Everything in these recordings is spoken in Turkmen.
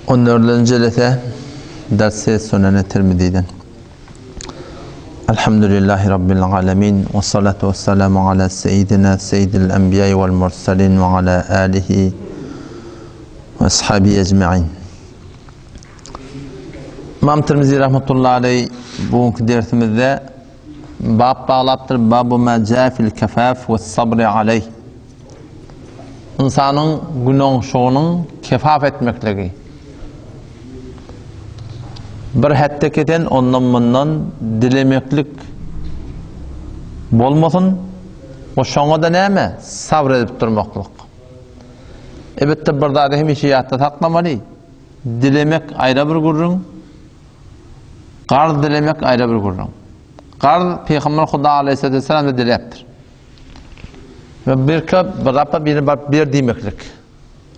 14-nji jelese Dersi Sunene Tirmiziden. Elhamdülillahi Rabbil alemin ve salatu ve selamu ala seyyidina seyyidil enbiya vel mursalin ve ala alihi ve ashabi ecma'in. Imam Tirmizi rahmetullahi aleyh bugünkü dersimizde bab baglapdyr. Babu ma ca fil kefaf ve sabri aleyh. Ynsanyň günoňşugynyň kefaf etmekligi. Bir hetde kesen ondan-mundan dilemeklik bolmasyn we şoňa-da näme? Sabr edip durmaklyk. Elbetde bir zady hemişe ýatda saklamaly. Dilemek aýra bir gürrüň, garz dilemek aýra bir gürrüň. Garz Pygamber Huda aleyhisselam diläpdir. We birka bir rapa birine baryp ber diýmeklik.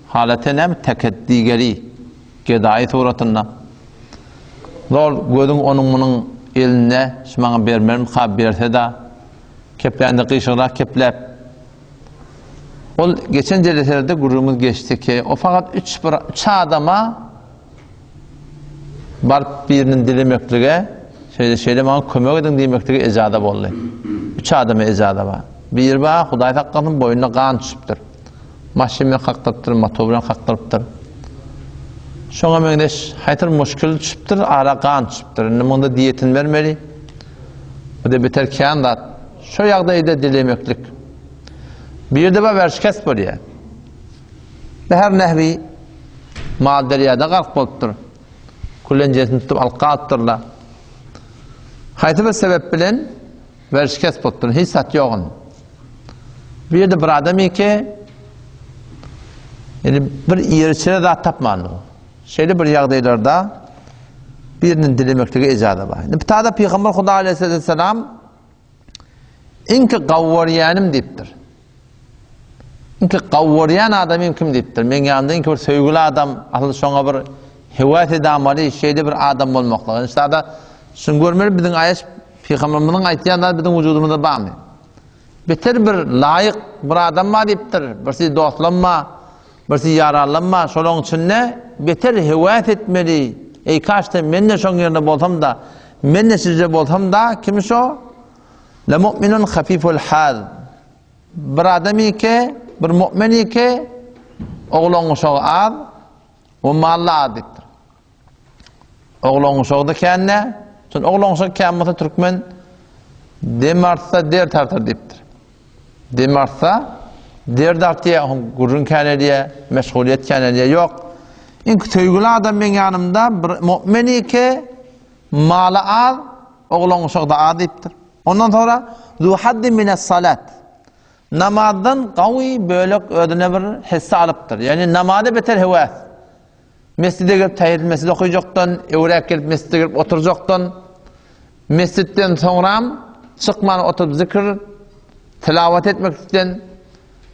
Halaty näme tekeddigeri, gedaýy suratynda. Zol gözüň onuň munuň elinde, şu maňa bermermika, berse-da, keplände gyşygrak kepläp. Ol geçen jeleselerde gürrüňimiz geçdi ki, o fakat üç bir üç adama Baryp biriniň dilemeklige, şeýle şeýle maňa kömek ediň diýmeklige ejaza boldy. Üç adama ejaza bar. Biri bar, Hudaý saklasyn, boýnuna gan düşüpdir. Maşyn bilen kakdyrypdyr, motor bilen kakdyrypdyr. Şoňa meňzeş haýsy bir muşkil düşüpdir, ara gan düşüpdir. Indi munda diýetini bermeli. Bu-da beter kän zat. Şo ýagdaýda dilemeklik. Biri-de bar, werşikest bolýar. Bäher nehri mal derýada gark bolupdyr. Külenjesini tutup alyp galypdyrlar. Haýsy bir sebep bilen werşikes bolupdyr. Hiç zat ýok onda. Bir ýerde bir adam eke ýani bir ýeri zat tapmandyr. Şeýle bir ýagdaýlarda biriniň dilemeklige ejaza bar. Indi bu Pygamber Huda aleyhisselam Iňki gawwarýanym diýipdir. Iňki gawwarýan adamym kim diýipdir. Meň ýanymda iňki bir söýgüli adam, asyl şoňa bir höwes edamaly, şeýle bir adam bolmaklygy. Inşallah şuny görmeli biziň aýaş pygamberimiziň aýtýan zady biziň wujudymyzda barmy? Beter bir laýyk bir adam bar diýipdir. Birsi dostlanma, Birsi ýaralanma, şolaň içinde beter höwes etmeli, Eý, kaşda men-de şoň ýerinde bolsam-da, men-de sizde bolsam-da, kim şo? Le mu'minun hafiful hal. Bir adam ike, bir mu'min ike, oglan uşagy az, we mally az diýipdir. Oglan uşagy-da kände, şol oglan uşagy kän bolsa türkmen dem artsa der tartar diýipdir. Dem artsa der dartýar, oň gürrüň kän edýär, meşgulyýet kän edýär. Ýok. Iň söýgüli adam meň ýanymda bir mu'min eke, maly az, oglan uşagy-da az diýipdir. Ondan sonra zu haddi mines salat. Namazdan gawy bölek özüne bir hisse alypdyr. Ýagny namaza beter höwes. Mesjide gelip tahiýetül mesjid okaýjakdan, öwräk gelip mesjide gelip oturjakdan, mesjitden soňram çykman oturyp zikr, tilawat etmekden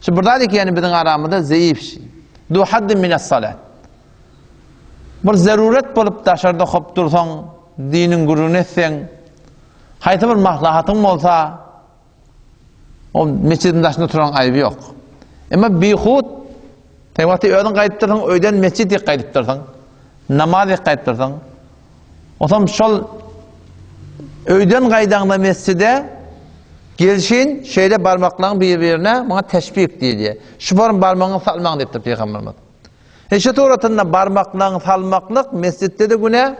şu bir zat ýagny biziň aramyzda zeýif şi. Du haddin minas salat. Bir zaruret bolup daşarda hop dursaň, diniň gürrüňini etseň, haýsy bir maslahatyň bolsa, O mesjidiň daşynda turan aýby ýok. Emma bihut sen wagty özüň gaýdypdyrsyň, öýden mesjid diýip gaýdypdyrsyň. Namaz diýip gaýdypdyrsyň. Otam şol öýden gaýdaňda mesjide gelşin şeýle barmaklaryň bir-birine muňa teşbih diýilýär. Şu barym barmagyňy salmaň diýipdir pygamberimiz. E şu suratynda barmaklaryňy salmaklyk mesjitde-de günä,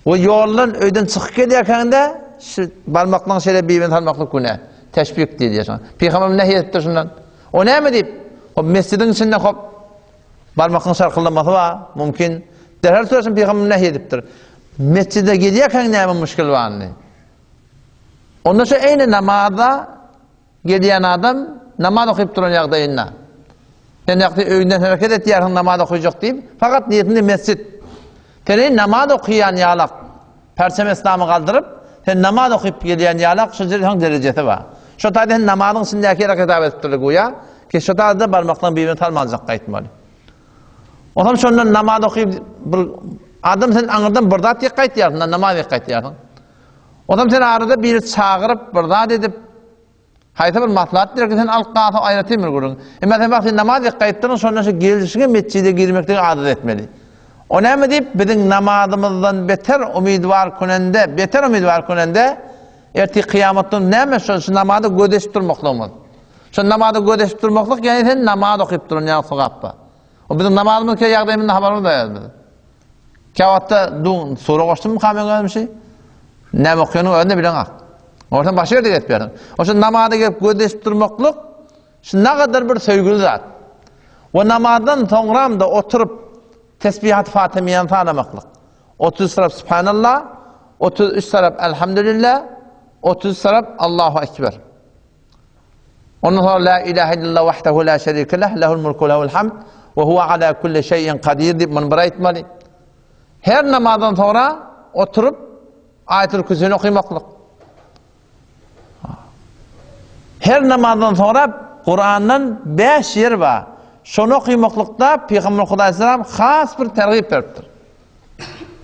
We ýoldan öýden çykyp gelýärkäňde şu barmaklaryňy şeýle bir-birine salmaklyk günä. Teşbik diýilýär şoňa. Pygamberimiz nähili edipdir şundan? O näme diýip? Hop mesjidiň içinde hop barmakyň şarkyldamasy bar, mümkin. Derhal soraşyn pygamberimiz nähili edipdir? Mesjide gelýärkäň näme müşkil barny? Onda şu eýni namaza Gelýän adam namaz okyp duran ýagdaýynda, sen ýagty öýünden hereket etýärsiň namaz okaýjak diýip, fakat niýetinde mesjit. Sen eý namaz okaýan ýalak, perçem islamy galdyryp, sen namaz okyp gelýän ýalak, şu ýerde derejesi bar. Şo taýda sen namazyň içindäki ýere hitap edipdirler güýä, ki şo taýda barmaklaryň birini salmanjak gaýtmaly. Onam şondan namaz okyp bir adam sen aňyrdan bir zat diýip gaýtýarsyň, namaz diýip gaýtýarsyň. Onam seni arada biri çagyryp, bir zat edip, haýsy bir maslahat berse, sen alyp galsaň aýratyn bir gürrüň. Emma sen wagty namaz ýyk gaýtdyryň, şondan şu gelişiňe metjide girmekligi adat etmeli. O näme diýip, biziň namazymyzdan beter umydwar künende, beter umydwar künende, ertir kyýamatdan näme şo şu namaza göz eşip durmaklygymyz. Şo namaza göz eşip durmaklyk, ýagny sen namaz okyp duran ýaly sogap bar. O biziň namazymyz ke ýagdaýymyzdan habarymyz bar biziň. Käwagtda du sura goşdum men özüm şi. Näme okýanyň özüne bileňak. Ortan başga ýerde gezip ýörüň. O şu namaza gelip göz eşip durmaklyk şu nagadar bir söýgüli zat. We namazdan soňram da oturyp tesbihat Fatymiýany sanamaklyk. 30 tarap Subhanallah, 33 tarap Elhamdülillah, 30 tarap Allahu Ekber. Ondan soňra La ilahe illallah wahdahu la şerike leh, lehul mulku lehul hamd we huwa ala kulli şeyin kadir diýip muny bir aýtmaly. Her namazdan soňra oturyp Aýatul Kürsini okamaklyk. Her namazdan soňra Kurandan 5 ýer bar. Şony okamaklykda Pygamber Hudaý sallam has bir tergip beripdir.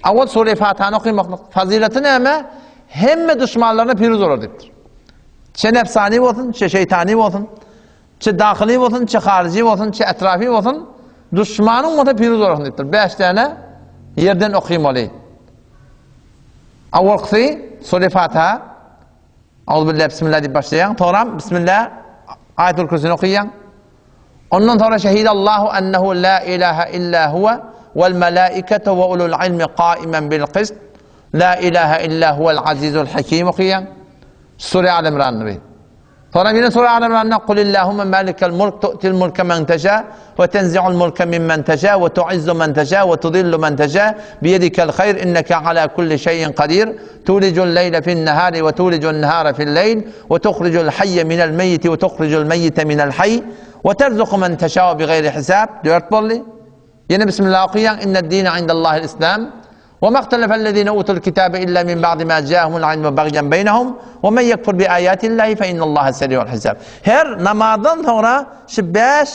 Awal sure Fatihany okamaklyk fazileti näme? Hemme duşmanlaryna piruz bolar diýipdir. Çe nefsani bolsun, çe şeytani bolsun, çe dahyly bolsun, çe haryjy bolsun, çe etrafy bolsun, duşmanyň bolsa piruz bolarsyň diýipdir. 5 däne ýerden okamaly. Awalkysy sure Fatiha. Auzubillah bismillah diýip başlaýaň. Soňra bismillah Aýatul Kürsini okaýaň. Ondan soňra şehidallahu ennehu la ilaha illa huwa wal malaikatu we ulul ilmi qaiman bil qist. La ilaha illa huwal azizul hakim okaýaň. Sure Al Imran bi. Soňra ýene Sure Al Imranda Kul illahumma malikel mulk tu'til mulka men teşa we tenzi'ul mulka mimmen teşa we tu'izzu men teşa we tudillu men teşa biyedikel hayr inneke ala kulli şeyin kadir. Tulijul leýle fin nahari we tulijun nahara fil leýl we tuhrijul hayye minel meyyiti we tuhrijul meyyite minel hayy we terzuku men teşâ bi gayri hisab. Dört boldy. Ýene Bismillah okaýaň. Inne dine indallahil islam. Ve mahtelefellezine utul kitabe illa min ba'di ma ja'ahumul ilmu bagyan beynehum ve men yekfur bi ayatillahi fe innallaha seri'ul hisab. Her namazdan soňra şu 5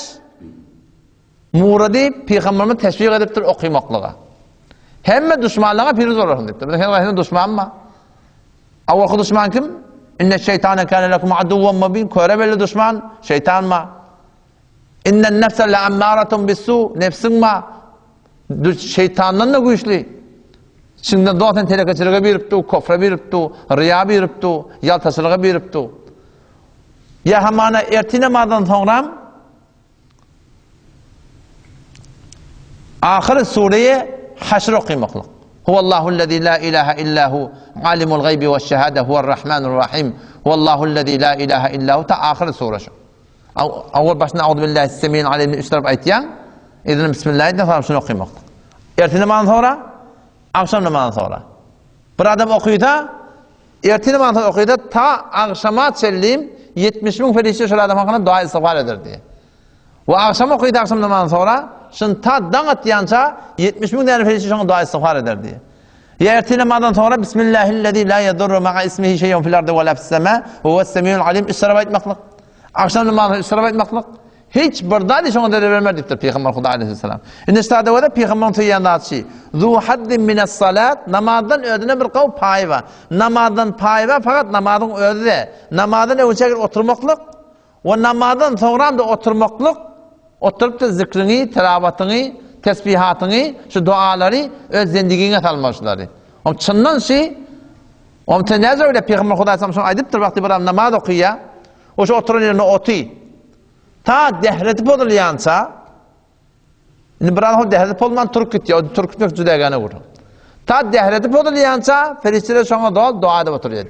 Murady pygamberimiz teşwik edipdir okymaklyga. Hemme duşmanlaryňa piruz bolarsyň diýipdir. Biziň her haýsymyz duşman bar. Awalky duşman kim? Inne şeytane kâne lekum aduwwan mubin. Köre belli duşman şeytan bar. Innen nefse le ammaratun bisu. Nefsiň bar. Şeytandan da güýçli. Içinden dost sen telekeçilige birip du, kofra birip du, riýa birip du, ýaltaçylyga birip du. Ýa hamana ertir namazdan soňram Ahyry sureýi Haşr okymaklyk. Huwallahu-llezî lâ ilâhe illâ hu, alimul gaýbi weş-şehâde huwer-rahmânur-rahîm. Huwallahu-llezî lâ ilâhe illâ hu ta ahyry sure şu. Awwal başynda Auzubillahi-s-semî'il alîm üç tarap aýtýaň. Yzyna Bismillah aýtýaň, soňra şuny okymaklyk. Ertir namazyndan soňra, agşam namazyndan soňra. Bir adam okysa, ertir namazyndan soňra okysa, ta agşama çenli 70 müň perişde şol adam hakynda dua istigfar eder diýýär. We agşam okydy agşam namazyndan soňra, şun ta daň atýança 70 müň däne perişde şoňa dua istigfar eder diýýär. Ýa ertir namazdan soňra Bismillahillezî la yedurru ma'a ismihi şey'un fil ardi ve la fis sema ve huves semiul alim üç tarap aýtmaklyk. Agşam namazynda üç tarap aýtmaklyk. Hiç bir zat şoňa zerer bermez diýipdir Pygamber Hudaý aleyhisselam. Indi ştada görä Pygamberiň söýýän zady şi. Zu haddin minas salat namazdan özüne bir gaw paýy bar. Namazdan paýy bar fakat namazyň özi-de. Namazdan öňçe oturmaklyk We namazdan soňram-da oturmaklyk, oturyp-da zikriňi, tilawatyňy, tesbihatyňy, şu dualary öz zendigiňe salmaly şulary. Om çyndan şi, om sen näce öyle Peygamber Hudaý şony aýdypdyr wagty bir adam namaz okaýar, o şu oturan ýerinde oty. Ta dehreti bozulýança Indi bir adam dehreti bolman turup gitýär. O turup gitmek juda gäne gürrüň. Ta dehreti bozulýança perişdeler şoňa dua dua edip oturýar.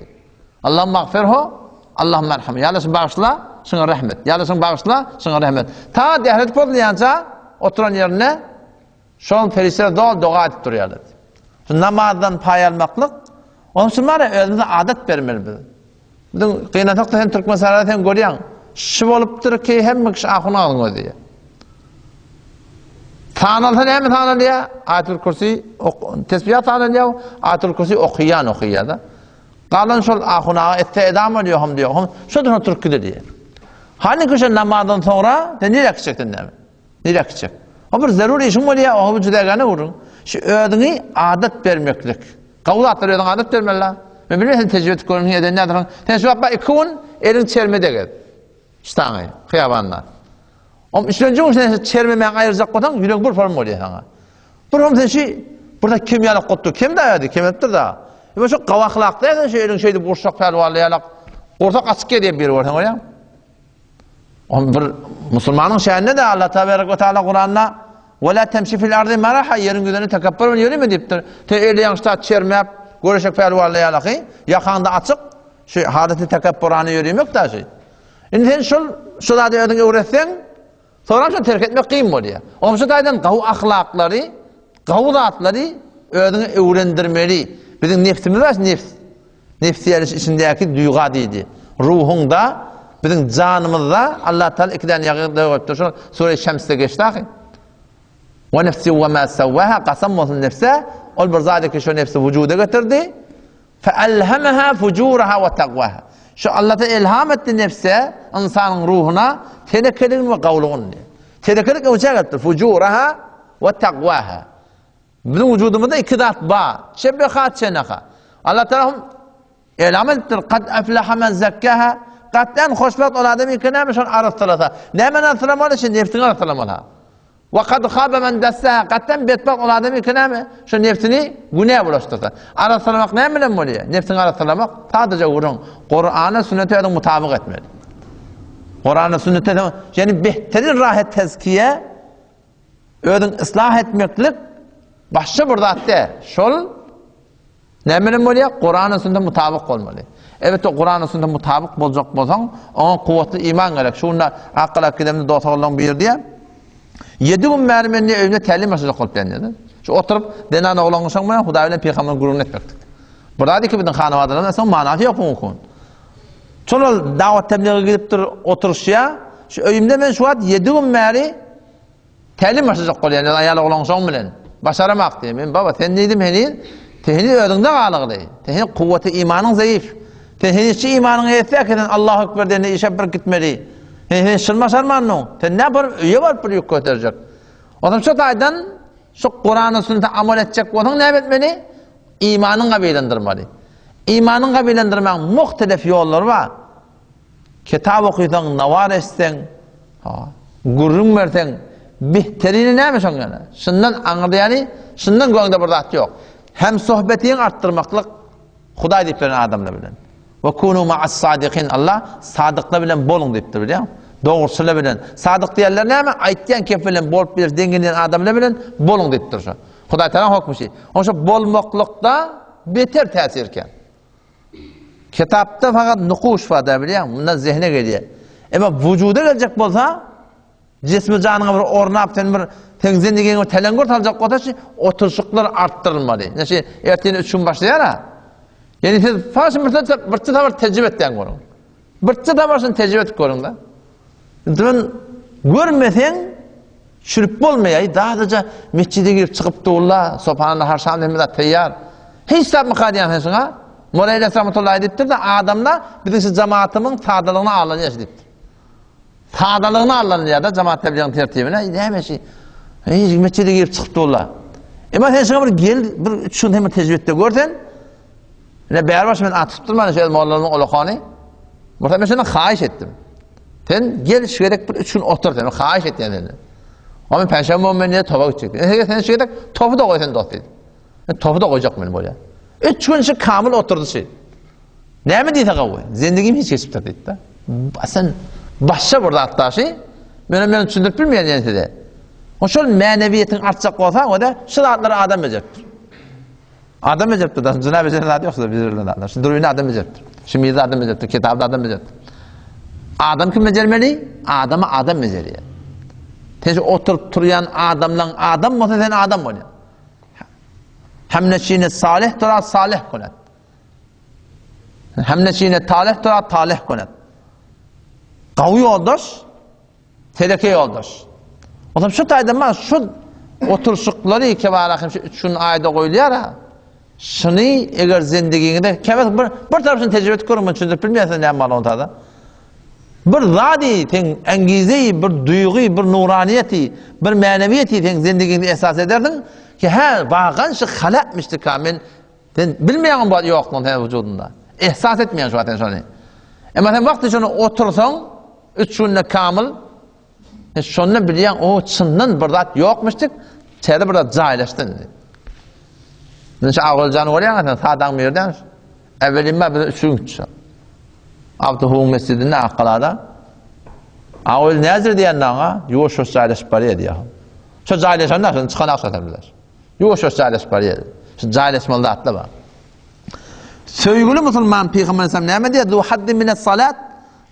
Allahum magfirhu, Allahum merham. Ýa Allah şuny bagyşla, şuňa rehmet. Ýa Allah şuny bagyşla, şuňa rehmet. Ta dehreti bozulýança oturan ýerinde şoň perişdeler dua doga edip durýarlar. Şu namazdan paý almaklyk, onuň üçin bar özümize adat bermeli biz. Biziň gynansak-da sen Türkmenistanda sen görýäň. Şu bolupdyr ki hemme kişi ahun agzyň özi. Sanalsa näme sanalýar? Aýatul Kürsi tesbihat sanalýar, Aýatul Kürsi okaýan okaýar da. Galan şol ahun aga etse edam bolýar hem diýär. Hem şo da türk gide diýär. Hani kişi namazdan soňra sen nirä gitjeksin näme? Nirä gitjek? O bir zerur işiň bolýar, o bir jüdägäne gürrüň. Şu özüňi adat bermeklik. Gowy zatlar özüňe adat bermeli. Men bilmeýän sen tejribe edip görüň eden nädiriň. Sen şu wagt iki gün eliň çermede gez. Ştaňy, hyýabanda. Om üçünji gün sen çermemäň aýyrjak bolsaň, ýüregiň bir form bolýar saňa. Bir hem sen şi bir zat kem ýalak gopdy. Kem da ýady, kemelipdir da. Ýa şu gawy ahlakda sen şu eliň şeýdip gurşak pälwanly ýalak. Gursak açyk gelýär bir görseň bolýar. On bir musulmanyň şänine de Allah tebarek we taala Kuranda Ve la temşi fil ardy maraha ýeriň ýüzüne tekepbür bilen ýöreme diýipdir. Te eli ýaňşda çermäp, göreşek pälwanly ýalaky, ýakaňda açyk, şu halaty tekepburany ýöremek da şu. Indi sen şol şu zady özüň öwretseň, Soňra şony terk etmek kyn bolýar. Onuň şu taýdan gawy ahlaklary, gawy zatlary özüňe öwrendirmeli. Biziň nefsimiz bar, nefs. Nefs ýaly içindäki duýga diýdi. Ruhuňda, biziň janymyzda Allah Taala iki däne ýagy goýupdyr. Şol Sure Şemsde geçdi ahy. Wa nefsi wa ma sawwaha kasam bolsun nefse, ol bir zady ki şo nefsi wujuda getirdi. Feelhemeha fujuraha we takwaha. Şu Alla ilham etdi nefse, ynsanyň ruhuna telekeligini we gawlugyny. Telekelik öwçä gelipdir. Fujuraha we takwaha. Biziň wujudymyzda iki zat bar. Şebeha, çeneha. Alla tarapyn elam edipdir. Kad aflaha men zekkaha. Katdan hoşbagt ol adam ki näme şony arassalasa. Näme arassalamaly? Şu nefsini arassalamaly. Wa kad haba men dassaha, gatdan betbagt ol adam ki näme? Şu nefsini günä bulaşdyrsa. Arassalamak näme bilen bolýar? Nefsiňi arassalamak sadaja gürrüň. Kurana, sünnete özüň mutabyk etmeli. Kurana, sünnete ýani behterin rahat tezkiye özüň yslah etmeklik başga bir zat däl. Şol Näme bilen bolýar? Kurana sünnete mutabyk bolmaly. Elbetde Kurana sünnete mutabyk boljak bolsaň, oňa kuwwatly iman gerek. Şu günde Akgalak gidemde dost oglanlaryň biri diýýär. Ýedi gün bäri men diýýär, öýümde tälim başlajak bolup ýan diýýär. Şu oturyp zenan oglan şoň bilen Hudaý bilen pygamberiň gürrüňini etmekdik. Bir zat iki biziň hanabadalardan soň manasy ýok bu okuň. Şol ol dawat tebliğe gidipdir, oturyşýar. Şu öýümde men şu wagt 7 gün bäri Tälim başlajak bolýan ýa aýal oglan şoň bilen. Başaramak diýýär. Men baba sen diýdim heniz sen heniz özüňde galygly. Sen heniz kuwwaty imanyň zeýif. Sen heniz şu imanyň eýesi däl sen Allahu ekber diýende işe bir gitmeli. Sen heniz şuny başarmandyň. Sen näme baryp öýe baryp bir ýük göterjek. Onsoň şu taýdan şu Kurana sünnete amal etjek bolsaň näme etmeli? Imanyň gabylandyrmaly. Imanyň gabylandyrmagyň muhtelif ýollary bar. Kitap okysaň, nawar eşitseň, ha, gürrüň berseň, behterini näme şoň ýaly? Şundan aňyrda ýaly, şundan göňde bir zat ýok. Hem sohbetiňi artdyrmaklyk Hudaý diýip beren adamlar bilen. We kunu ma'as sadikin. Allah sadyklar bilen boluň diýipdir, bilýäňmi? Dogruçylar bilen. Sadyk diýenler näme? Aýtýan kep bilen bolup biler, deň gelýän adamlar bilen boluň diýipdir şo. Hudaý Taala hokmy şi. Oňşa bolmaklykda beter täsir eken. Kitapda fakat nukuş bar da bilýäň, mundan zehne gelýär. Emma wujuda geljek bolsa, jismi janyňa bir ornap sen bir seň zindigiňe bir teleňgür saljak bolsa, şu oturyşyklar artdyrylmaly. Ine şu ertir 3 gün başlaýar ha. Ýani siz fakat bir bir bir tejribe etýän görüň. Bir tabaşyny tejribe edip görüň da. Dün görmeseň çürüp bolmaýar. Dadaja mesjide girip çykyp durla, sopanda harşam hemme zat taýýar. Hiç zat mykar diýen sen şuňa. Mola İlyas rahmetullahi diýipdir de adamlar biziň şu jemaatymyň sadalygyna allanýar diýipdir. Sadalygyna allanýar da jemaat tebligiň tertibine. Näme şi? Hiç mesjide girip çykyp durla. Emma sen şuňa bir gel, bir üç gün hem tejribe görsen, Ne bäri başy men atyp durman şu mollamyň olakany. Bolsa men senden haýyş etdim. Sen gel şu gezek bir üç gün otur sen, haýyş etýän senden. O men penşenbe men niye toba gitjek. Eger sen şu gezek topu da goý sen dost diýdi. Men topu da goýjak men bolýar. Üç gün şu kamil oturdy şu. Näme diýse gawy? Zendigim hiç geçipdir diýdi. Sen başga bir zat daşy. Men men düşündirip bilmeýän ýene size. O şol mänewiýetiň artjak bolsa, o da şu zatlary adam bejeripdir. Adam bejeripdir, daşy jyna bejeren zat ýok size bejerilen zatlar. Şu duruyny adam bejeripdir. Şu mizi adam bejeripdir, kitaby adam bejeripdir. Adam kim bejermeli? Adamy adam bejerýär. Sen şu oturyp turýan adamlaň adam bolsa sen adam bolýar. Hemneşini salih tura salih kunet. Hemneşini talih tura talih kunet. Gawy ýoldaş Teleke ýoldaş. Onsoň şu taýdan bar, şu oturyşyklary kebara hem şu üç gün aýda goýulýar ha. Şuny eger zendigiňde kemez bir bir tarapyny tejribe edip görüň, men düşündirip bilmeýän näme bar ontada. Bir zady sen engizeyi, bir duýgy, bir nuraniýeti, bir mänewiýeti sen zendigiňde esas ederdiň ki hä, bagan şu halapmyşdyka men sen bilmeýäň bu ýoklugyny sen wujudynda. Ehsas etmeýäň şu wagt sen şony. Emma sen wagty şony otursaň Üç günde kamyl. Sen şonda bilýäň, o çyndan bir zat ýokmuşdyk. Çäre biraz jaýlaşdy indi. Indi şu Agöljany görýäňä sen, sadaň bir ýerden. Äwelimä bize üç gün gitdi. Abdyhuwyň mesjidinde Akgalada. Agöl näzir diýende aňa, ýuwaş-ýuwaş jaýlaşyp barýar diýýär. Şo jaýlaşanda şonda çykan akşa sen biler. Ýuwaş-ýuwaş jaýlaşyp barýar. Şu jaýlaşmaly zatlar bar. Söýgüli musulman Pygamber aleyhisselam näme diýýär? Zu haddi mines salat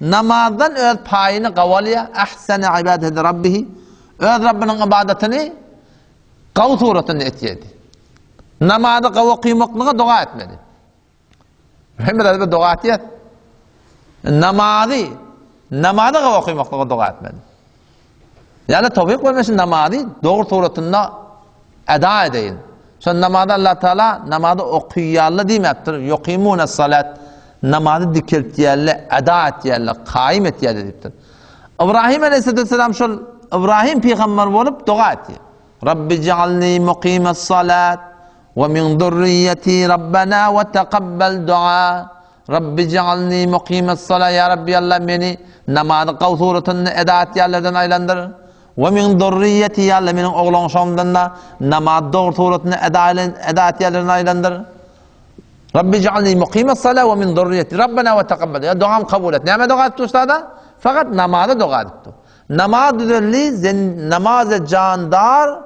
namazdan öz paýyny gawalýar. Ahsene ibadeti rabbihi. Öz Rabbiniň ibadatyny gawy suratynda etýärdi. Namazy gawy okymaklyga doga etmeli. Hemmeler bir doga etýär. Namazy, namazy gawy okymaklyga doga etmeli. Ýa-da towfyk bermesin namazy dogry suratynda eda edeýin. Şol namazy Allah Taala namazy okaýarlar diýmäpdir. Ýokimuna salat namazy dikeltýärler, eda etýärler, kaýym etýärler diýipdir. Ibrahim aleyhisselam şol Ibrahim pygamber bolup doga etdi. Rabbi ja'alni muqimas salat we min zurriyyati rabbana we taqabbal dua. Rabbi ja'alni muqimas salat ya Rabbi Allah meni namazy gaw suratynda eda etýänlerden aýlandyr. We min zurriyyati ya Allah meniň oglan-uşagymdan da namaz dogry suratynda eda eda etýänlerden aýlandyr. Rabbi ja'alni muqimas salat we min zurriyyati Rabbana we taqabbal. Ya dogam kabul et. Näme doga etdi ustada? Fakat namaza doga etdi. Namaz düzelli, namazy jandar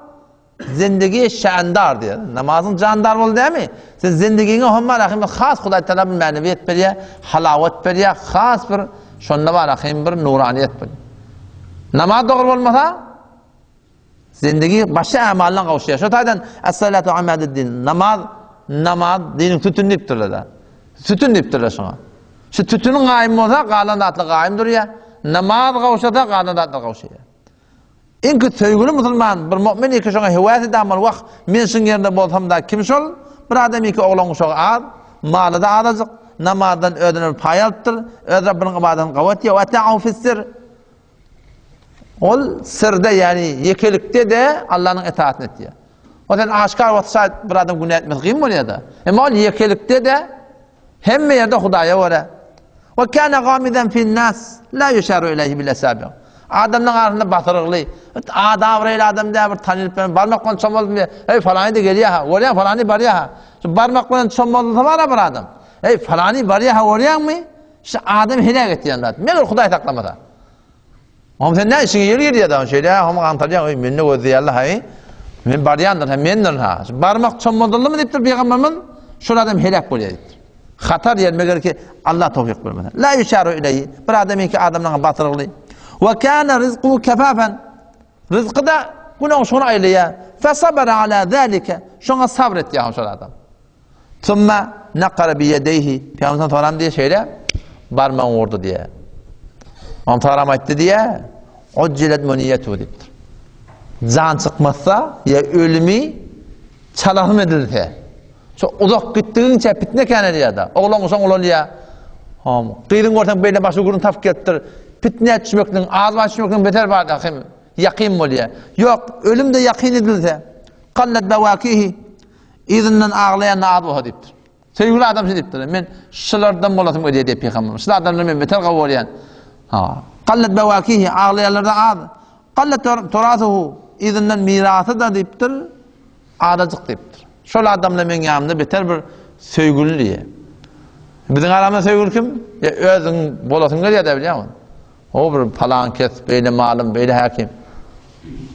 Zindigi şändar diýýär. Namazyň jandar boldy dämi? Sen zindigiňe homma rahim has Hudaý Taala bir mänewiýet berýär, halawat berýär, has bir şonda bar rahim bir nuraniýet berýär. Namaz dogry bolmasa zindigi başga amaldan gowşaýar. Şo taýdan es-salatu imaduddin. Namaz namaz diniň sütüni diýipdirler. Sütün diýipdirler şoňa. Şu sütüniň gaýym bolsa galan zatlar gaýym durýar. Namaz gowşasa galan zatlar gowşaýar. Iňki söýgüli musulman bir mu'min iki şoňa höwäs edämol wah men şuň ýerinde bolsamda kim şol bir adam iki oglan uşagy az malyda azajyk namazdan özüne bir paý alypdyr öz Rabbiniň ybadatyny gawy etýär we ta'u fissir ol sirde ýagny ýekelikde de Allanyň etaatini etýär. O sen aşkar wagty şaýat bir adam günä etmesi kyn bolýar-da. Emma ol ýekelikde de Hemme ýerde Hudaýa görä. Wa kana gamidan fin nas la yusharu ilayhi bil asabi. Adamlaryň arasynda basyrygly, adabraýly adam däl bir tanylyp bilen barmak bilen çomaldy diýe, Eý falany da gelýär ha, görýäň falany barýar ha. Şu barmak bilen çomaldylsa bar bir adam. Eý falany barýar ha görýäňmi? Şu adam heläk etýän zat. Meger Hudaý saklamasa. Oňa sen näme işiňe ýel gelýär da, şeýle hom gaňtarýaň, öý meni gözleýärler haý. Men barýandyr, ha mendir ha. Şu barmak çommadyldymy diýipdir pygamberimiz, şol adam heläk bolýar diýipdir. Hatar ýer meger ki Allah towfik bermese. La yuşaru ileýhi. Bir adam iki adamdan batyrygly. Wa kana rizqu kafafan. Rizqy da günäň şony aýlaýar. Fa sabara ala zalika. Şoňa sabr etýär şol adam. Summa nakara bi ýedeýhi. Pygamberden soram diýe şeýle barmagyny urdy diýe. Ondan soram aýtdy diýe, Ujjilet muniýetu diýipdir. Jan çykmasa ýa ölümi çalasyn edilse, şo uzak gitdigiňçe pitne kän edýär-de. Oglan bolsaň ulalýar. Hom, gyzyň görseň beýle başy gürrüň tapyp gelipdir. Pitnä düşmekligiň, azba düşmekligiň beter bar hem ýakyn bolýar. Ýok, ölüm-de ýakyn edilse, kallat bawakihi Yzyndan aglaýan az bolsa diýipdir. Söýgüli adam şeý diýipdir. Men şulardan bolasym gelýär diýip pygamberimiz. Şul adamlar men beter gowy görýän. Ha. Qallat bawakihi aglaýanlarda az. Qallat turasuhu yzyndan mirasy da diýipdir. Azajyk diýipdir. Şol adamlar meň ýanymda beter bir söýgüli diýýär. Biziň aramyzda söýgüli kim? Ýa özüň bolasyň gelýär da bilýäňmi? O bir palan kes, beýle malym, beýle häkim.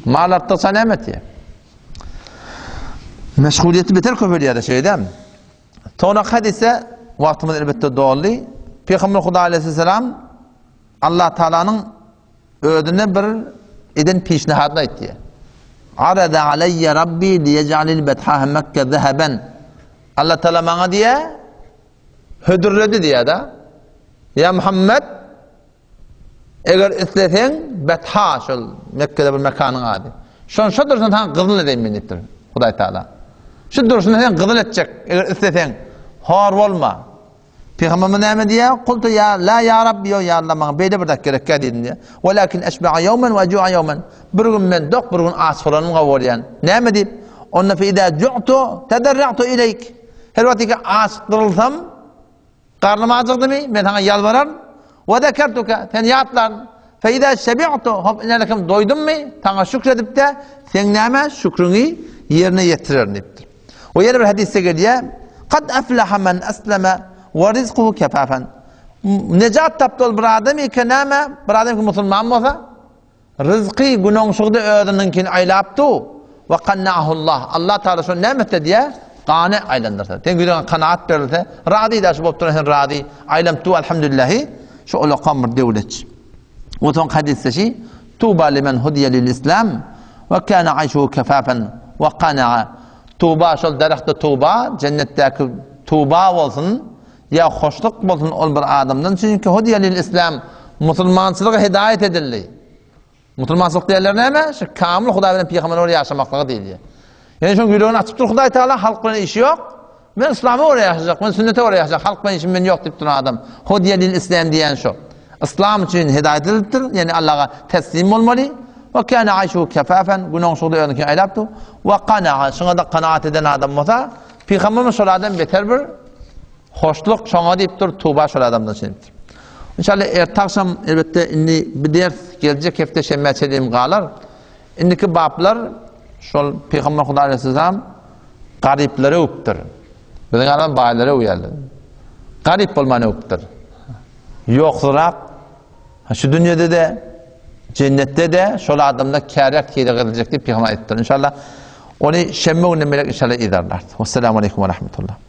Mal artdykça näme etýär? Meşgulyýeti beter köpelýär-de şeýdem. Soňra hadise wagtymyz elbetde doldy. Pygamber Huda aleyhisselam Allah Taalanyň özüne bir eden pişnahadyny aýtdy. Arada alayya Rabbi liyec'alil bethaha Mekke zahaban. Allah Taala maňa diýe hödürledi diýe-de. Ýa Muhammed Eger isleseň, Betha şol Mekgede bir mekanyň ady. Şony şo durşuna saňa gyzyl edeýin men diýipdir Hudaý Taala. Şu durşuna sen gyzyl etjek, eger isleseň, hor bolma. Pygamberimiz näme diýýär? Kultu ýa la ýa Rabbi ýok ýa Allah maňa beýle bir zat gerekkä diýdim diýýär. Walakin eşba'a ýawmen we ju'a ýawmen. Bir gün men dok, bir gün aç bolanym gowy bolýan. Näme diýip? Onda fe iza ju'tu tadarra'tu ileýk. Her wagt ki açdyrylsam, Garnym ajykdymy, men saňa ýalbararyn. Wa zekertuke, seni ýatlaryn. Fe iza şebi'tu, hop inelekim doýdummy, saňa şükür edip-de, seň näme şükrüňi ýerine ýetirerin diýipdir. We ýene bir hadysda gelýär, Kad aflaha men aslama we rizkuhu kefafan. Nejat tapdy ol bir adam eke näme? Bir adam ki musulman bolsa, Ryzky günoňşugda özüniňkini aýlapdy. We kannahullah. Allah Taala şony näme etse diýä? Gany aýlandyrsa. Sen ýüregiňe kanaat berilse, razy da şu bolup duran sen razy. Aýlanyp dur alhamdulillahi. Şu ulakam bir döwletçi. We soň hadysda şi Tuba limen hudiye lil islam we kana aýşuhu kefafen we qanaa. Tuba şol darahta tuba, jennetdäki tuba bolsun. Ýa hoşluk bolsun ol bir adamdan, çünki hudiýe lil islam, musulmançylyga hidaýat edildi. Musulmançylyk diýenler näme? Şu kamil Hudaý bilen pygamber görä ýaşamaklygy diýilýär. Ýani şoň ýüregini açyp dur Hudaý Taala, halk bilen işi ýok. Men yslama görä ýaşajak, men sünnete görä ýaşajak, halk bilen işim men ýok diýip duran adam. Hudiýe lil islam diýen şu. Yslam üçin hidaýat edilipdir, ýani Allaha teslim bolmaly. We kana aýşu kefafen, günoňşugda özüniňkini aýlap dur. We kana, şuňa da kanaat eden adam bolsa, Pygamberimiz şol adam beter bir hoşluk şoňa diýip dur, tuba şol adamdan şeýdipdir. Inşallah erte agşam elbetde indi bir ders geljek hepde şenbä çenli galar. Indiki baplar şol Pygamber Hudaý aleyhisselam garyplary öwüpdir. Biziň adam baýlary öwýärler. Garyp bolman öwüpdir. Ýoksurak Şu dünýede-de, jennetde-de şol adamda käräk sylag ediljek diýip pygamber aýdypdyr. Inşallah ony şenbe gününden melek inşallah yzarlar. Wassalamu aleýkum we rahmetullah.